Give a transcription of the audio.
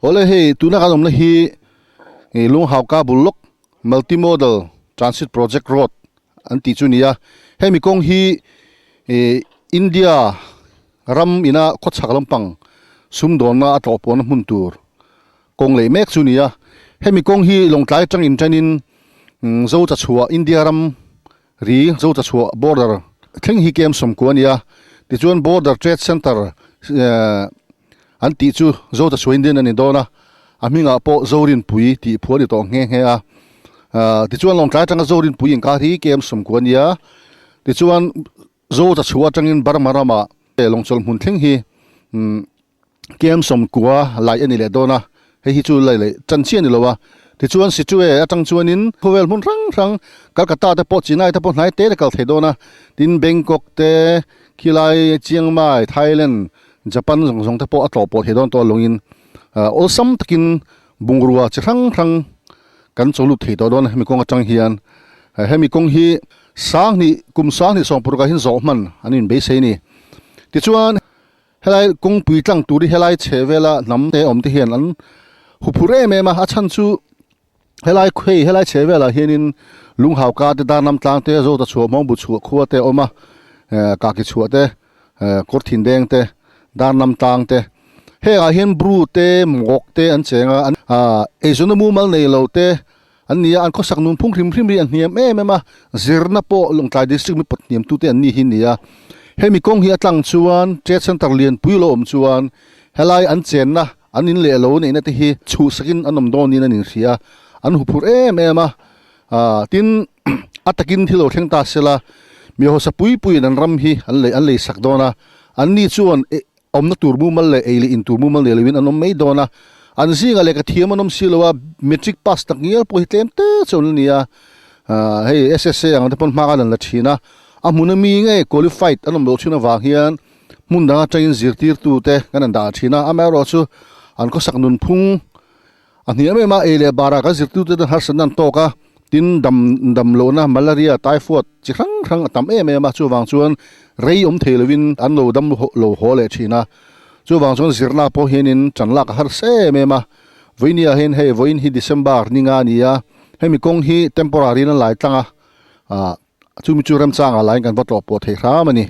Awle hei tuna kan awmna hi ih Lunghauka bul lawk Multi Modal Transit Project Road an tih chu a ni a, hemi kawng hi ih India ram ina khawchhak lampang sumdawnna a tlawh pawhna hmun tur kawng leh mek chu a ni a, hemi kawng hi Lawngtlai atangin tanin Zo Chachhuah India ram Ri zo ta chhuah border thleng hi kem sawmkua a ni a, tichuan border trade centre an tih chu zo ta chhuah Indian a ni dawn a, a hmingah pawh Zorinpui tih phu a ni tawh nghe nghe a, tichuan Lawngtlai atanga Zorinpui inkar hi kem sawmkua a ni a, tichuan zo ta chhuah atangin Burma ramah lawngchawlh hmun thleng hi Kem sawmkua laih a ni leh dawn a, hei hi chu laih leh tan chiah a ni lo a. Tichuan Situe atang chuanin khawvel hmun hrang hrang Calcutta te pawh Chennai te pawh hnai te te kal thei dawn a, tin Bangkok te, khilai Chiang Mai, Thailand, Japan zawng zawng te pawh a tlawh pawh thei dawn tawh alawngin awlsam takin bungrua chi hrang hrang kan chaw lut thei tawh dawn a hemi kawng atang hian. Hemi kawng hi sanghnih kum sanghnih sawmpurukah hian zawh hman an inbeisei a ni. Tichuan. Helai kawngpui tlang tur hi helai chheh vela hnam te awm te hian an huphur em em a, a chhan chu helai khuai helai chheh velah hianin lunghauka te darnam tlang te zawta chhuah hmawng bu chhuah khua te a awm a eh kaki chhuah te eh kawr thin deng te darnam tlang te hengah hian bru te mawk te an cheng a ah eizawnna mumal nei lo te an ni a an khawsak nun phung hrim hrim hi a hniam em em a zirna pawh Lawngtlai district mi pawt hniam tute an ni hi a ni a hemi kawng hi a tlang chuan trade center lianpui lo awm chuan helai an chenna an in leh lo neihna te hi chhuhsakin an awm dawn niin an inhria an huphurh em em a ah tin a takin thil lo thleng ta sela mi hausa pui puiin an ram hi an lei an lei sak dawn a an ni chuan Awmna tur mumal leh ei leh in tur mumal nei loin an awm mai dawn a, an zingah lehkha thiam an awm si lo a, matric pass tak ngial pawh hi tlem te chuan a ni a, hei SSA ang te pawn hma khan an la thin a, a hmun ami nge qualified an awm loh thin avang hian hmun dang atangin zirtirtu te kan han dah thin a, amaherawhchu an khawsak nunphung A hniam em a, ei leh barah kan zirtirtute ten harsatna an tawk a, tin dam dam lohna malaria, typhoid chi hrang hrang a tam em em a, chuvang chuan rei awm thei lovin an lo dam lo haw leh thin a, chuvang chuan zirna pawh hianin tan lak a harsa em em a, vawinia hian hei vawiin hi December ni nga a ni a, hemi kawng hi temporary in a lai tlang a, ah chumi chu remchangah laiin kan va tlawh pawh thei hram a ni.